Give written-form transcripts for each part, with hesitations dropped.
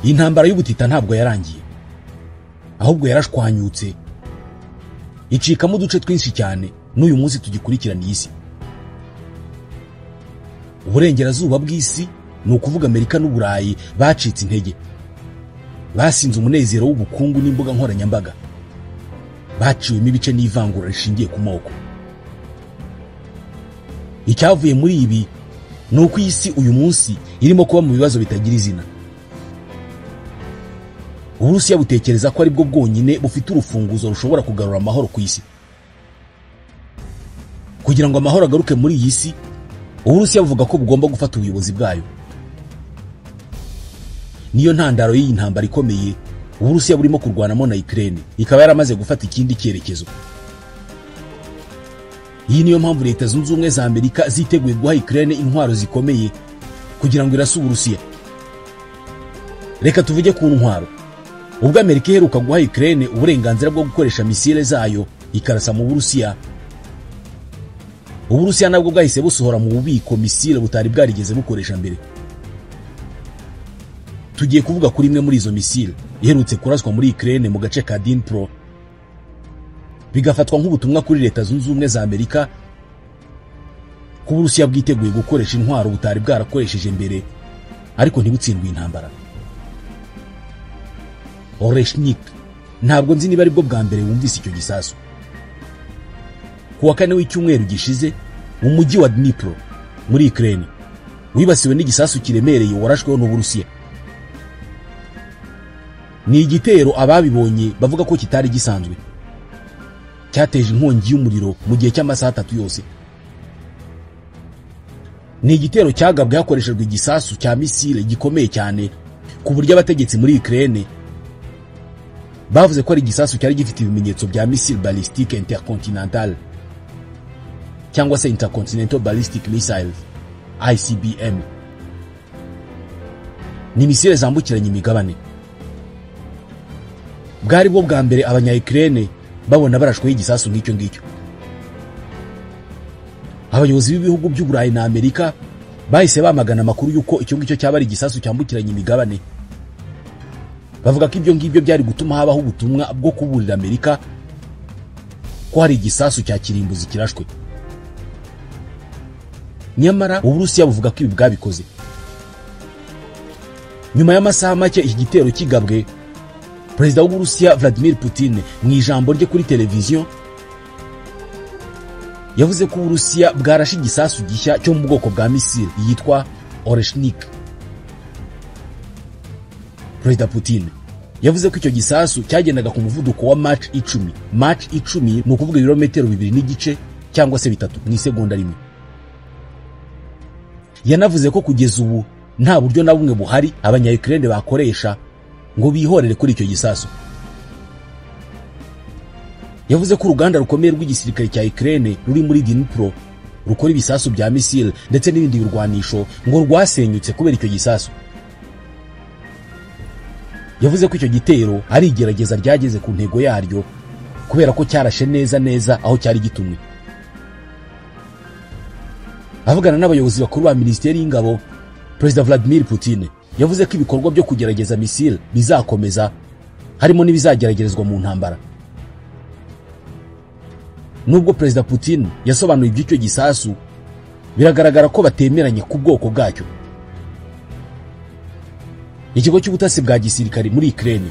Iyi ntambara y'ubutita ntabwo yarangiye, ahubwo yarashwanyutse icikamo uduce twinshi cyane n'uyu munsi tugikurikirana iyi si. Uburengerazuba bw'isi, ni ukuvuga Amerika n'Uburayi, bacitse intege, basinze umunezero w'ubukungu n'imbuga nkoranyambaga, baciwemo ibice n'ivangura rishingiye ku moko. Icyavuye muri ibi ni uko iyi si uyu munsi irimo kuba mu bibazo bitagira izina. Uburusiya butekereza ko aribwo bwonyine bufite urufunguzo rushobora kugarura amahoro ku isi. Kugira ngo amahoro agaruke muri iyi si, Uburusiya buvuga ko bugomba gufata ubuyobozi bwayo. Niyo ntandaro y'iyi ntambara ikomeye Uburusiya burimo kurwanamo na Ukraine, ikaba yaramaze gufata ikindi cyerekezo. Iyi niyo mpamvu Leta Zunze Ubumwe za Amerika ziteguye guha Ukraine intwaro zikomeye kugira ngo irase Uburusiya. Reka tuvuge ku ntwaro. Ubwo Amerika iheruka guha Ukraine uburenganzira bwo gukoresha misile zayo ikarasa mu Burusiya, Uburusiya nabwo bwahise busohora mu bubiko misile butari bwarigeze bukoresha mbere. Tugiye kuvuga kuri imwe muri izo misile iherutse kuraswa muri Ukraine mu gace ka Dnipro, bigafatwa nk'ubutumwa kuri Leta Zunze Ubumwe za Amerika ko Uburusiya bwiteguye gukoresha intwaro butari bwarakoresheje mbere, ariko ntibutsindwe intambara. Oreshnik, ntabwo nzi niba aribwo bwa mbere wumvise icyo gisasu. Ku wa kane w'icyumweru gishize, umujyi wa Dnipro muri Ukraine wibasiwe n'igisasu kiremereye warashweho n'Uburusiya. Ni igitero ababibonye bavuga ko kitari gisanzwe, cyateje inkongi y'umuriro mu gihe cy'amasaha 3 yose. Ni igitero cyagabwe hakoreshejwe igisasu cya misile gikomeye cyane, ku buryo abategetsi muri Ukraine bavuze ko ari igisasu cyari gifite ibimenyetso bya missile ballistique intercontinental cyangwa se Intercontinental Ballistic Missiles ICBM. Ni misile zambukiranya imigabane. Bwari bwo bwa mbere abanya Ukraine babona barashweho igisasu nk'icyo ngicyo. Abayobozi b'ibihugu by'Uburayi na Amerika bahise bamagana amakuru y'uko icyo ngicyo cyaba ari igisasu cyambukiranya imigabane. Bavuga ko ibyo ngibyo byari gutuma habaho ubutumwa bwo kuburira Amerika ko hari igisasu cya kirimbuzi kirashwe. Nyamara Uburusiya buvuga ko ibi bwabikoze. Nyuma y'amasaha make iki gitero kigabwe, Perezida w'Uburusiya Vladimir Putin mu ijambo rye kuri televiziyo yavuze ko Uburusiya bwarashe igisasu gishya cyo mu bwoko bwa misile yitwa Oreshnik. Perezida Putin yavuze ko icyo gisasu cyagendaga ku muvuduko wa Mach 10. Mach 10 ni ukuvuga ibirometero 2.5 cyangwa se 3 mu isegonda rimwe. Yanavuze ko kugeza ubu nta buryo na bumwe buhari abanya Ukraine bakoresha ngo bihorere kuri icyo gisasu. Yavuze ko uruganda rukomeye rw'igisirikare cya Ukraine ruri muri Dnipro rukora ibisasu bya misile ndetse n'ibindi birwanisho ngo rwasenyutse kubera icyo gisasu. Yavuze ko icyo gitero ari igerageza ryageze ku ntego yaryo kubera ko cyarashe neza neza aho cyari gitumwe. Avugana n'abayobozi bakuru ba Minisiteri y'Ingabo, Perezida Vladimir Putin yavuze ko ibikorwa byo kugerageza misile bizakomeza, harimo n'ibizageragerezwa mu ntambara. Nubwo Perezida Putin yasobanuye iby'icyo gisasu, biragaragara ko batemeranye ku bwoko bwacyo. Ikigo cy'ubutasi bwa gisirikare muri Ukraine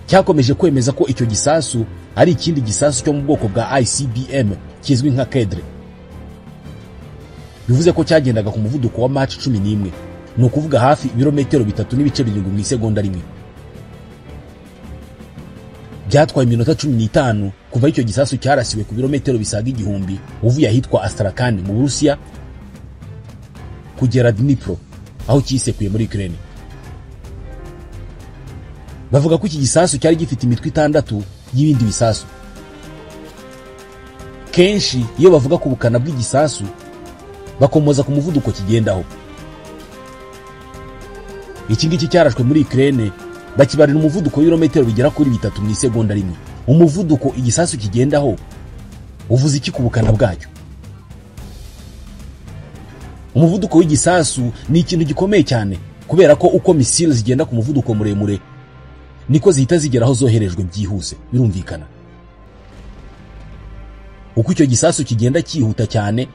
cyakomeje kwemeza ko icyo gisasu ari ikindi gisasu cyo mu bwoko bwa ICBM kizwi nka Kedre. Bivuze ko cyagendaga ku muvuduko wa Mach 11, ni ukuvuga hafi ibirometero 3.7 mu isegonda rimwe. Byatwaye iminota 15 kuva icyo gisasu cyarasiwe ku birometero bisaga 1000 uvuye ahitwa Astrakhan mu Burusiya kugera Dnipro aho cyisekuye muri Ukraine. Bavuga ko iki gisasu cyari gifite imitwe 6 y'ibindi bisasu. Kenshi iyo bavuga ku bukana bw'igisasu bakomoza ku muvuduko kigendaho. Iki ngiki cyarashwe muri Ukraine bakibarira umuvuduko w'ibirometero bigera kuri 3 mu isegonda rimwe. Umuvuduko igisasu kigendaho uvuze iki ku bukana bwacyo? Umuvuduko w'igisasu ni ikintu gikomeye cyane Kubera ko uko misile zigenda ku muvuduko muremure niko zihita zigera aho zoherejwe byihuse, birumvikana. Uko icyo gisasu kigenda cyihuta cyane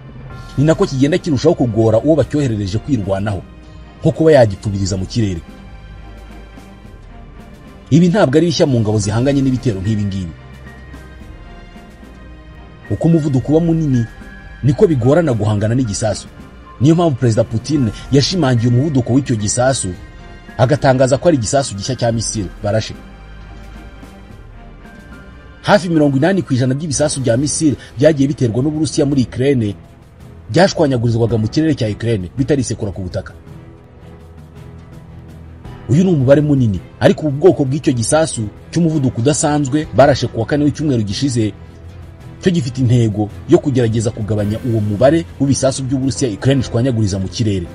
ni nako kigenda kirushaho kugora uwo bacyoherereje kwirwanaho, nko kuba yagipfubiriza mu kirere. Ibi ntabwo ari bishya mu ngabo zihanganye n'ibitero nk'ibi ngibi. Uko umuvuduko uba munini niko bigorana guhangana n'igisasu. Niyo mpamvu Perezida Putin yashimangiye umuvuduko w'icyo gisasu, agatangaza ko ari igisasu gishya cya misile barashe. Hafi 80% by'ibisasu bya misile byagiye biterwa n'Uburusiya muri Ukraine byashwanyagurizwaga mu kirere cya Ukraine bitarisekura ku butaka. Uyu ni umubare munini, ariko ubu bwoko bw'icyo gisasu cy'umuvuduko udasanzwe barashe kuwa kane w'icyumweru gishize cyo gifite intego yo kugerageza kugabanya uwo mubare w'ibisasu by'Uburusiya Ukraine ishwanyaguriza mu kirere.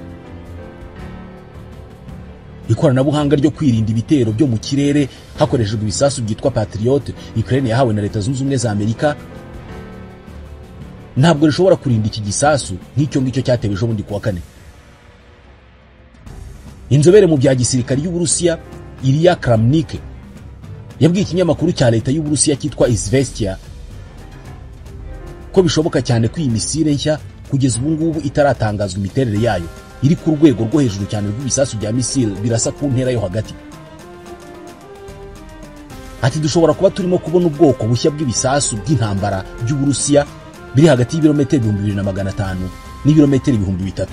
Ikoranabuhanga ryo kwirinda ibitero byo mu kirere hakoreshejwe ibisasu byitwa Patriot Ukraine yahawe na Leta Zunze Ubumwe za Amerika ntabwo rishobora kurinda iki gisasu nk'icyo ngicyo cyatewe ejo bundi kuwa kane. Inzobere mu bya gisirikari y'Uburusiya Ilya Kramnik yabwiye ikinyamakuru cya leta y'Uburusiya cyitwa Izvestia ko bishoboka cyane ko iyi misile nshya kugeza ubu ngubu itaratangazwa imiterere yayo iri ku rwego rwo hejuru cyane rw'ibisasu bya misile birasa ku ntera yo hagati. Ati dushobora kuba turimo kubona ubwoko bushya bw'ibisasu by'intambara by'Uburusiya biri hagati y'ibirometero 2500 n'ibirometero 3000,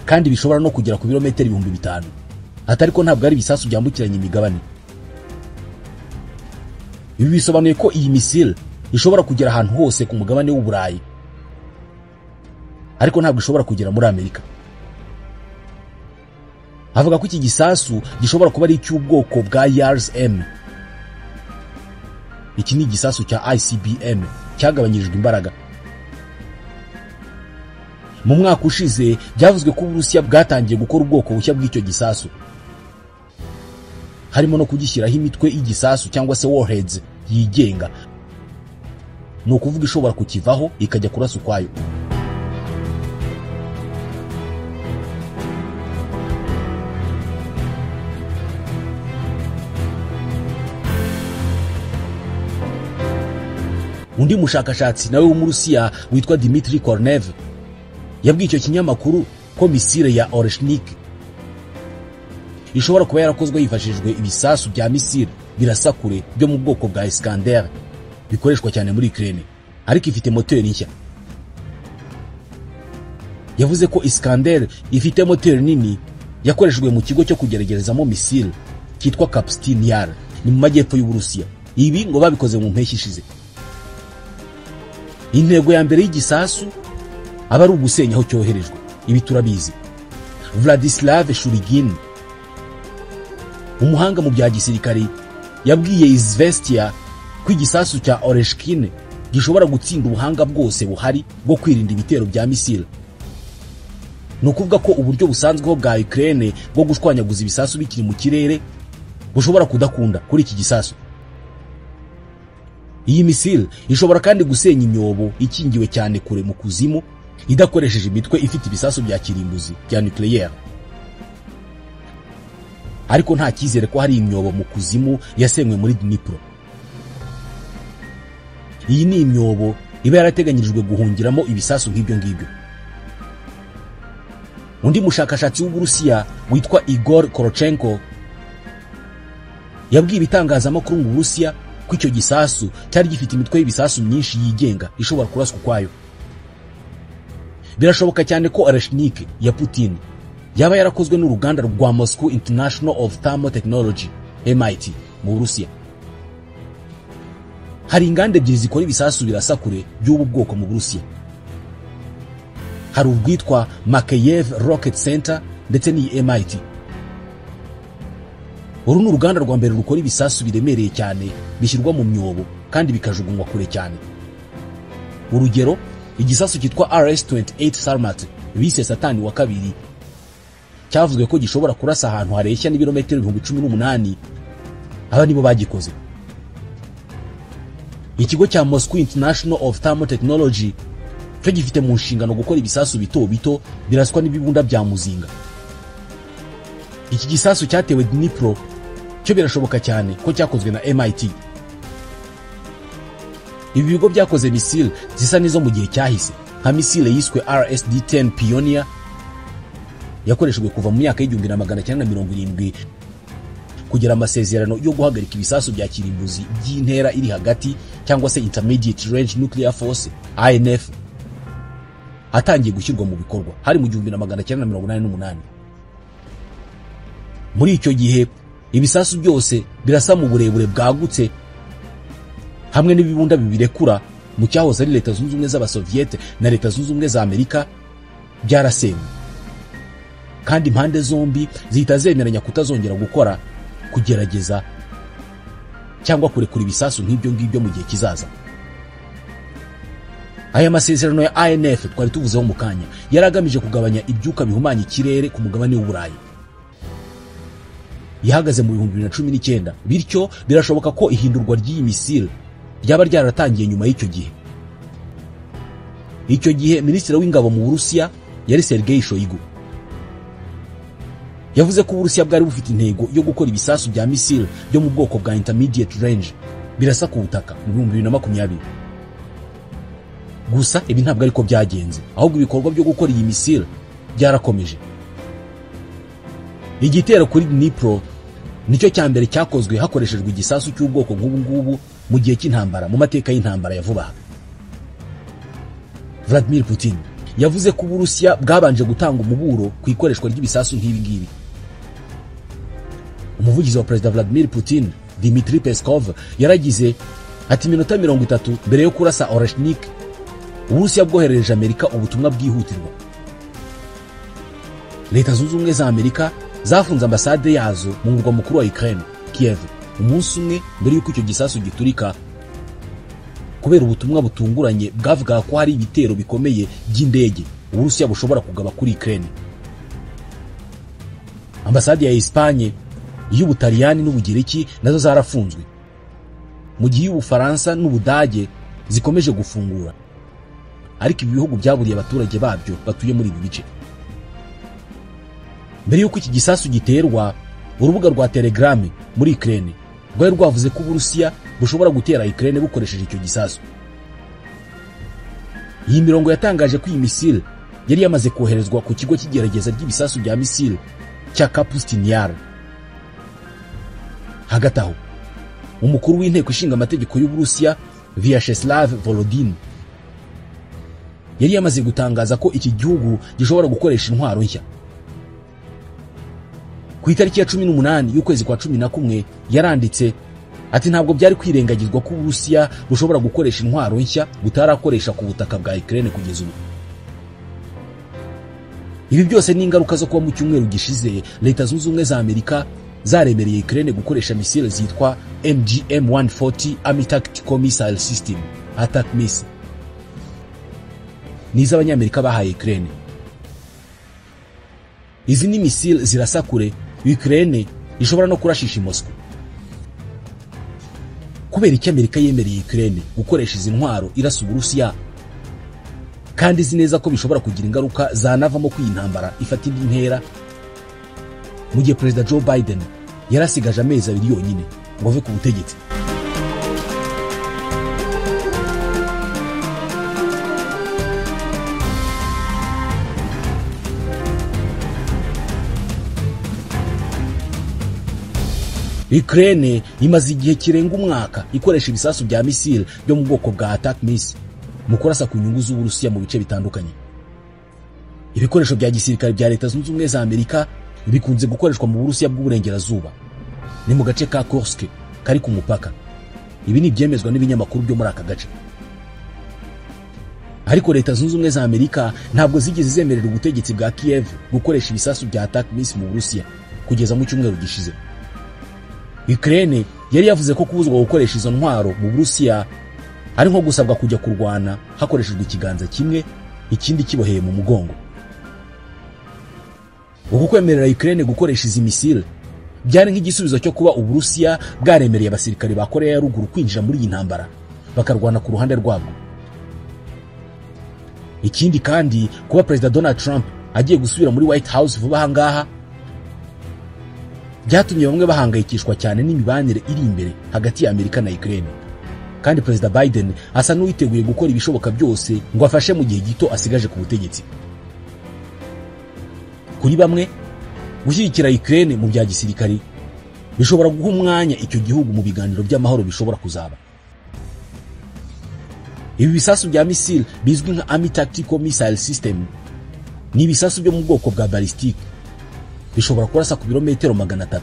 kandi bishobora no kugera ku birometero 5000. Ati ariko ntabwo ari ibisasu byambukiranya imigabane. Ibi bisobanuye ko iyi misile ishobora kugera ahantu hose ku mugabane w'Uburayi, ariko ntabwo ishobora kugera muri Amerika. Avuga ko iki gisasu gishobora kuba ari icy'ubwoko bwa Yars M. Iki ni igisasu cya ICBM cyagabanyirijwe imbaraga. Mu mwaka ushize byavuzwe ko Uburusiya bwatangiye gukora ubwoko bushya bw'icyo gisasu, harimo no kugishyiraho imitwe y'igisasu cyangwa se warheads yigenga, ni ukuvuga ishobora kukivaho ikajya kurasa ukwayo. Undi mushakashatsi nawe w'Umurusiya witwa Dmitry Kornev yabwiye icyo kinyamakuru ko misile ya Oreshnik ishobora kuba yarakozwe hifashishijwe ibisasu bya misile birasa kure byo mu bwoko bwa Iskander bikoreshwa cyane muri Ukraine, ariko ifite moteri nshya. Yavuze ko Iskander ifite moteri nini yakoreshejwe mu kigo cyo kugeragezamo misile cyitwa Kapstin Yar, ni mu majyepfo y'Uburusiya. Ibi ngo babikoze mu mpeshyi ishize. Intego ya mbere y'igisasu aba ari ugusenya aho cyoherejwe, ibi turabizi. Vladislav Shurigin, umuhanga mu bya gisirikari, yabwiye Izvestia ko igisasu cya Oreshkin gishobora gutsinda ubuhanga bwose buhari bwo kwirinda ibitero bya misile. Ni ukuvuga ko uburyo busanzweho bwa Ukraine bwo gushwanyaguza ibisasu bikiri mu kirere bushobora kudakunda kuri iki gisasu. Iyi misile ishobora kandi gusenya imyobo ikingiwe cyane kure mu kuzimu idakoresheje imitwe ifite ibisasu bya kirimbuzi bya nucléaire. Ariko nta cyizere ko hari imyobo mu kuzimu yasenywe muri Dnipro. Iyi ni imyobo iba yarateganyirijwe guhungiramo ibisasu nk'ibyo ngibyo. Undi mushakashatsi w'Uburusiya witwa Igor Korochenko yabwiye ibitangazamakuru mu Burusiya ko icyo gisasu cyari gifite imitwe y'ibisasu myinshi yigenga ishobora kuraswa ukwayo. Birashoboka cyane ko Oreshnik ya Putin yaba yarakozwe n'uruganda rwa Moscow International of Thermal Technology MIT mu Burusiya. Hari inganda ebyiri zikora ibisasu birasa kure by'ubu bwoko mu Burusiya. Hari ubwitwa Makeyev Rocket Center ndetse n'iyi MIT. Uru ni uruganda rwa mbere rukora ibisasu biremereye cyane bishyirwa mu myobo kandi bikajugunywa kure cyane. Urugero, igisasu cyitwa RS-28 Sarmat bise Satani wa kabiri cyavuzwe ko gishobora kurasa ahantu hareshya n'ibirometero 18,000. Aba nibo bagikoze. Ikigo cya Moscow International of Thermal Technology cyo gifite mu nshingano gukora ibisasu bito bito biraswa n'ibibunda bya muzinga. Iki gisasu cyatewe Dnipro cyo birashoboka cyane ko cyakozwe na MIT. Ibi bigo byakoze misile zisa n'izo mu gihe cyahise, nka misile yiswe RSD-10 Pioneer yakoreshejwe kuva mu myaka y'1970 kugera amasezerano yo guhagarika ibisasu bya kirimbuzi by'intera iri hagati cyangwa se Intermediate Range Nuclear Force INF atangiye gushyirwa mu bikorwa hari mu 1988. Muri icyo gihe ibisasu byose birasa mu burebure bwagutse hamwe n'ibibunda bibirekura mu cyahoze ari Leta Zunze Ubumwe z'Abasoviete na Leta Zunze Ubumwe za Amerika byarasenywe, kandi impande zombi zihita zemeranya kutazongera gukora, kugerageza cyangwa kurekura ibisasu nk'ibyo ngibyo mu gihe kizaza. Aya masezerano ya INF twari tuvuzeho mu kanya yaragamije kugabanya ibyuka bihumanya ikirere ku mugabane w'Uburayi. Yahagaze mu 2019, bityo birashoboka ko ihindurwa ry'iyi misile ryaba ryaratangiye nyuma y'icyo gihe. Icyo gihe Minisitiri w'Ingabo mu Burusiya yari Sergei Shoigu. Yavuze ko Uburusiya bwari bufite intego yo gukora ibisasu bya misile byo mu bwoko bwa intermediate range birasa ku butaka mu 2020. Gusa ibi ntabwo ariko byagenze, ahubwo ibikorwa byo gukora iyi misile byarakomeje. Igitero kuri Dnipro nicyo cya mbere cyakozwe hakoreshejwe igisasu cy'ubwoko nk'ubu ngubu mu gihe cy'intambara mu mateka y'intambara ya vuba. Vladimir Putin yavuze ko Uburusiya bwabanje gutanga umuburo ku ikoreshwa ry'ibisasu nk'ibi ngibi. Umuvugizi wa Perezida Vladimir Putin, Dmitry Peskov, yaragize ati iminota 30 mbere yo kurasa Oreshnik, Uburusiya bwoherereje Amerika ubutumwa bwihutirwa. Leta Zunze Ubumwe za Amerika zafunze ambasade yazo mu murwa mukuru wa Ukraine, Kiev, umunsi umwe mbere y'uko icyo gisasu giturika, kubera ubutumwa butunguranye bwavugaga ko hari ibitero bikomeye by'indege Uburusiya bushobora kugaba kuri Ukraine. Ambasade ya Espagne, iy'Ubutaliyani n'Ubugiriki nazo zarafunzwe, mu gihe iy'Ubufaransa n'Ubudage zikomeje gufungura, ariko ibi bihugu byaburiye abaturage babyo batuye muri ibi bice. Mbere y'uko iki gisasu giterwa, urubuga rwa Telegram muri Ukraine rwari rwavuze ko Uburusiya bushobora gutera Ukraine bukoresheje icyo gisasu. Iyi mirongo yatangaje ko iyi misile yari yamaze koherezwa ku kigo cy'igerageza ry'ibisasu bya misile cya Kapustin Yar. Hagati aho, umukuru w'inteko ishinga amategeko y'Uburusiya Vyacheslav Volodin yari yamaze gutangaza ko iki gihugu gishobora gukoresha intwaro nshya. Ku itariki ya 18 y'ukwezi kwa 11 yaranditse ati ntabwo byari kwirengagizwa ko Uburusiya bushobora gukoresha intwaro nshya butarakoresha ku butaka bwa Ukraine kugeza ubu. Ibi byose ni ingaruka zo kuba mu cyumweru gishize Leta Zunze Ubumwe za Amerika zaremereye Ukraine gukoresha misile zitwa MGM-140 Army Tactical Missile System ATACMS. Ni iz'Abanyamerika bahaye Ukraine. Izi ni misile zirasa kure Ukraine ishobora no kurashisha Moscow. Kubera icyo Amerika yemereye Ukraine gukoresha izi ntwaro irasa Uburusiya, kandi izi neza ko bishobora kugira ingaruka zanavamo ko iyi ntambara ifata indi ntera, mu gihe Perezida Joe Biden yarasigaje amezi 2 yonyine ngo ave ku butegetsi. Ukraine imaze igihe kirenga umwaka ikoresha ibisasu bya misile byo mu bwoko bwa ATACMS mu kurasa ku nyungu z'Uburusiya mu bice bitandukanye. Ibikoresho bya gisirikare bya Leta Zunze Ubumwe za Amerika bikunze gukoreshwa mu Burusiya bw'uburengerazuba, ni mu gace ka Kursk kari ku mupaka. Ibi ni ibyemezwa n'ibinyamakuru byo muri aka gace. Ariko Leta Zunze Ubumwe za Amerika ntabwo zigeze zemerera ubutegetsi bwa Kiev gukoresha ibisasu bya ATACMS mu Burusiya kugeza mu cyumweru gishize. Ukraine yari yavuze ko kubuzwa gukoresha izo ntwaro mu Burusiya ari nko gusabwa kujya kurwana hakoreshejwe ikiganza kimwe ikindi kiboheye mu mugongo. Uku kwemerera Ukraine gukoresha izi misile byari nk'igisubizo cyo kuba Uburusiya bwaremereye abasirikare ba Korea ya Ruguru kwinjira muri iyi ntambara bakarwana ku ruhande rwabwo. Ikindi kandi, kuba Perezida Donald Trump agiye gusubira muri White House vuba aha ngaha Byatumye bamwe bahangayikishwa cyane n'imibanire iri imbere hagati ya Amerika na Ukraine, kandi Perezida Biden asa n'uwiteguye gukora ibishoboka byose ngo afashe mu gihe gito asigaje ku butegetsi. Kuri bamwe, gushyigikira Ukraine mu bya gisirikari bishobora guha umwanya icyo gihugu mu biganiro by'amahoro bishobora kuzaba. Ibi bisasu bya missile bizwi nka Army Tactical Missile System ni ibisasu byo mu bwoko bwa ballistic, bishobora kurasa ku birometero 300,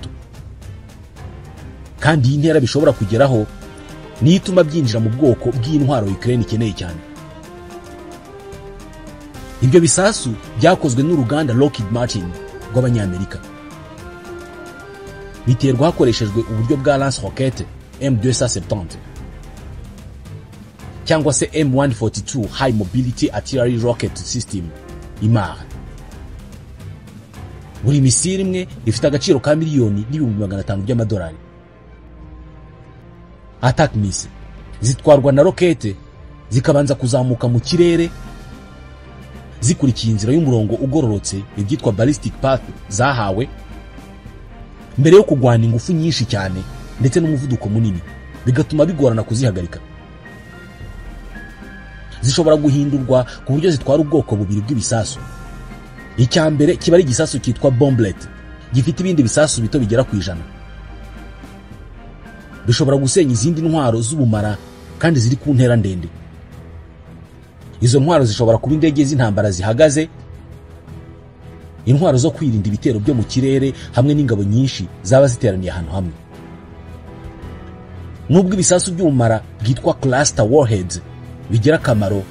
kandi iyi ntera bishobora kugeraho niyo ituma byinjira mu bwoko bw'intwaro Ukraine ikeneye cyane. Ibyo bisasu byakozwe n'uruganda Lockheed Martin rw'Abanyamerika, biterwa hakoreshejwe uburyo bwa lance rocket M270 cyangwa se M142 High Mobility Artillery Rocket System IMAR. Buri misiri imwe ifite agaciro ka 1,500,000 by'amadolari. Attack missile zitwarwa na rokete zikabanza kuzamuka mu kirere zikurikiye inzira y'umurongo ugororotse, ibyitwa ballistic path zahawe, mbere yo kugwana ingufu nyinshi cyane ndetse n'umuvuduko munini, bigatuma bigorana kuzihagarika. Zishobora guhindurwa ku buryo zitwara ubwoko bubiri bw'ibisasu. Icya mbere kiba ari igisasu cyitwa bomblet, gifite ibindi bisasu bito bigera ku 100. Bishobora gusenya izindi ntwaro z'ubumara kandi ziri ku ntera ndende. Izo ntwaro zishobora kuba indege z'intambara zihagaze, intwaro zo kwirinda ibitero byo mu kirere, hamwe n'ingabo nyinshi zaba ziteraniye ahantu hamwe. Nubwo ibisasu by'ubumara bwitwa cluster warheads bigira akamaro,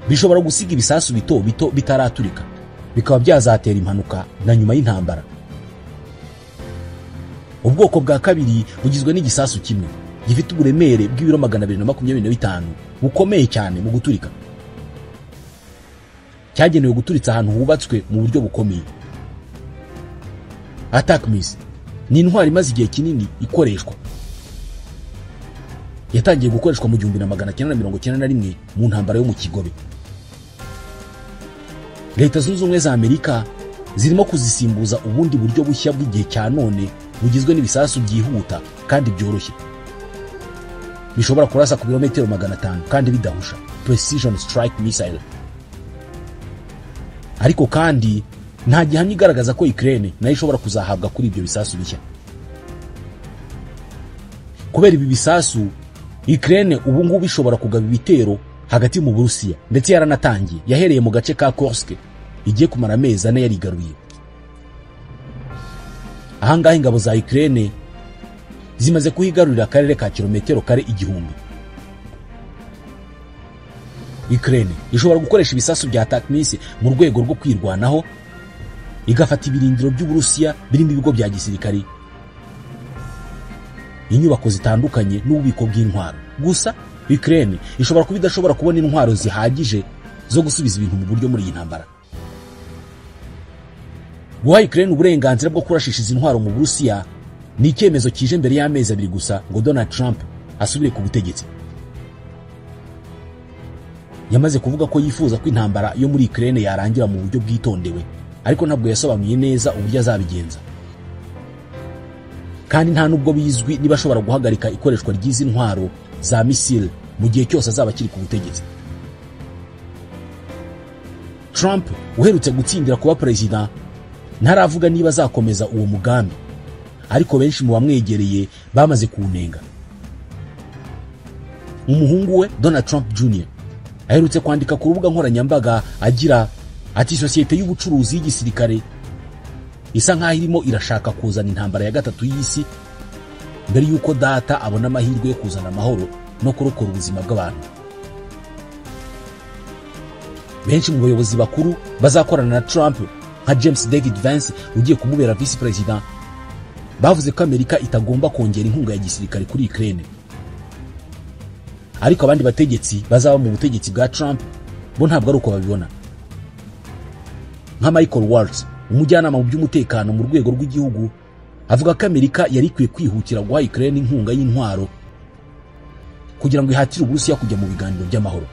bishobora gusiga ibisasu bito bito bitaraturika, bikaba byazatera impanuka na nyuma y'intambara. Ubwoko bwa kabiri bugizwe n'igisasu kimwe gifite uburemere bw'ibiro 225, bukomeye cyane mu guturika. Cyagenewe guturitsa ahantu hubatswe mu buryo bukomeye. Attack missile ni intwaro imaze igihe kinini ikoreshwa. Yatangiye gukoreshwa mu 1991 mu ntambara yo mu Kigobe. Leta Zunze Ubumwe za Amerika zirimo kuzisimbuza ubundi buryo bushya bw'igihe cya none bugizwe n'ibisasu byihuta kandi byoroshye, bishobora kurasa ku birometero 500 kandi bidahusha, precision strike missile. Ariko kandi nta gihamya igaragaza ko Ukraine nayo ishobora kuzahabwa kuri ibyo bisasu bishya. Kubera ibi bisasu, Ukraine ubu ngubu ishobora kugaba ibitero hagati mu Burusiya, ndetse yaranatangiye. Yahereye mu gace ka Kursk igiye kumara amezi 4 yarigaruye. Ahangaha ingabo za Ukraine zimaze kuhigarurira akarere ka kilometero kare 1000. Ukraine ishobora gukoresha ibisasu bya attack missile mu rwego rwo kwirwanaho, igafata ibirindiro by'Uburusiya birimo ibigo bya gisirikari, inyubako zitandukanye n'ububiko bw'intwaro. Gusa Ukraine ishobora kuba idashobora kubona intwaro zihagije zo gusubiza ibintu mu buryo muri iyi ntambara. Guha Ukraine uburenganzira bwo kurashisha izi ntwaro mu Burusiya ni icyemezo kije mbere y'amezi 2 gusa ngo Donald Trump asubire ku butegetsi. Yamaze kuvuga ko yifuza ko intambara yo muri Ukraine yarangira mu buryo bwitondewe, ariko ntabwo yasobanuye neza uburyo azabigenza. Kandi nta nubwo bizwi niba ashobora guhagarika ikoreshwa ry'izi ntwaro za missile mu gihe cyose azaba akiri ku butegetsi. Trump uherutse gutsindira kuba perezida ntaravuga niba azakomeza uwo mugambi, ariko benshi mu bamwegereye bamaze kuwunenga. Umuhungu we Donald Trump Jr. aherutse kwandika ku rubuga nkoranyambaga agira ati: sosiyete y'ubucuruzi y'igisirikare isa nkaho irimo irashaka kuzana intambara ya 3 y'isi mbere y'uko data abona amahirwe yo kuzana amahoro no kurokora ubuzima bw'abantu. Benshi mu bayobozi bakuru bazakorana na Trump nka James David Vance ugiye kumubera vice president bavuze ko Amerika itagomba kongera inkunga ya gisirikare kuri Ukraine. Ariko abandi bategetsi bazaba mu butegetsi bwa Trump bo ntabwo ari uko babibona. Nka Michael Waltz, umujyanama mu by'umutekano mu rwego rw'igihugu, avuga ko Amerika yari ikwiye kwihutira guha Ukraine inkunga y'intwaro kugira ngo ihatire Uburusiya kujya mu biganiro by'amahoro.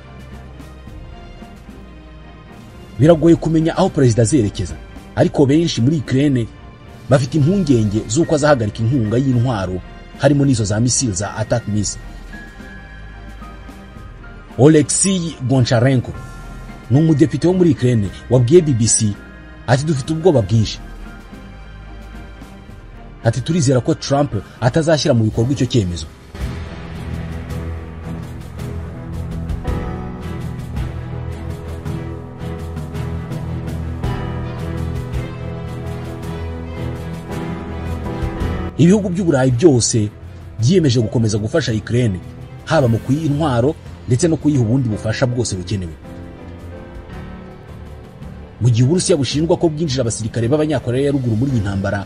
Biragoye kumenya aho perezida azerekeza, ariko benshi muri Ukraine Bafite impungenge z'uko azahagarika inkunga y'intwaro harimo n'izo za misile za ATACMS. Oleksiy Goncharenko ni umudepite wo muri Ukraine wabwiye BBC ati dufite ubwoba bwinshi. Ati turizera ko Trump atazashyira mu bikorwa icyo cyemezo. Ibihugu by'Uburayi byose byiyemeje gukomeza gufasha Ukraine haba mu kuyiha intwaro ndetse no kuyiha ubundi bufasha bwose bukenewe. Mu gihe Uburusiya bushinjwa ko bwinjira abasirikare b'Abanyakoreya ya ruguru muri iyi ntambara,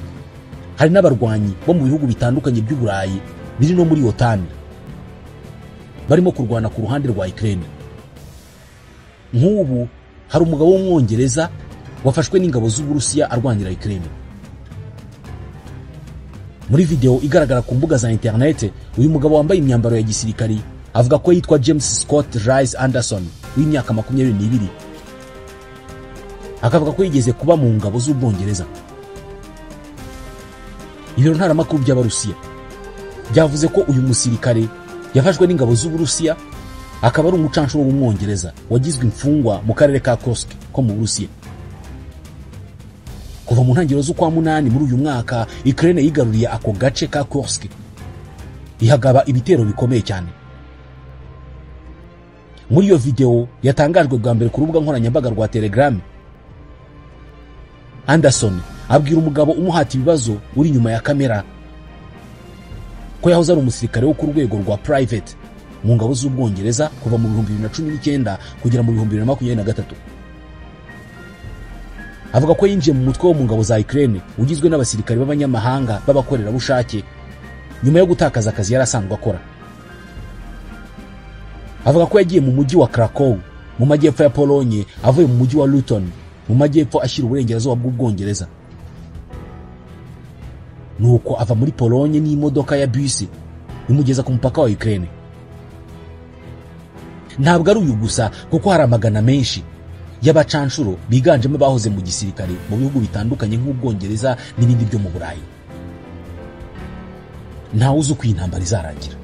hari n'abarwanyi bo mu bihugu bitandukanye by'Uburayi biri no muri OTAN barimo kurwana ku ruhande rwa Ukraine. Nk'ubu hari umugabo w'Umwongereza wafashwe n'ingabo z'Uburusiya arwanira Ukraine. Muri video igaragara ku mbuga za internet, uyu mugabo wambaye imyambaro ya gisirikari avuga ko yitwa James Scott Rice Anderson w'imyaka 22, akavuga ko yigeze kuba mu ngabo z'Ubwongereza. Ibiro ntaramakuru by'Abarusiya byavuze ko uyu musirikare yafashwe n'ingabo z'Uburusiya, akaba ari umucanshuro w'Umwongereza wagizwe imfungwa mu karere ka Kursk ko mu Burusiya. Kuva mu ntangiriro z'ukwa munani muri uyu mwaka, Ukraine yigaruriye ako gace ka Kursk, ihagaba ibitero bikomeye cyane. Muri iyo video yatangajwe bwa mbere ku rubuga nkoranyambaga rwa Telegram, Anderson abwira umugabo umuhata ibibazo uri inyuma ya kamera ko yahoze ari umusirikare wo ku rwego rwa private mu ngabo z'Ubwongereza kuva mu 2019 kugera mu 2023. Avuga ko yinjiye mu mutwe wo mu ngabo za Ukraine ugizwe n'abasirikare b'abanyamahanga b'abakorerabushake nyuma yo gutakaza akazi yari asanzwe akora. Avuga ko yagiye mu mujyi wa Krakow mu majyepfo ya Polonye avuye mu mujyi wa Luton mu majyepfo ashyira uburengerazuba bw'Ubwongereza. Nuko ava muri Polonye n'imodoka ya bisi imugeza ku mupaka wa Ukraine. Ntabwo ari uyu gusa, kuko hari amagana menshi y'abacanshuro biganjemo bahoze mu gisirikare mu bihugu bitandukanye nk'Ubwongereza n'ibindi byo mu Burayi. Ntawe uzi uko iyi ntambara izarangira.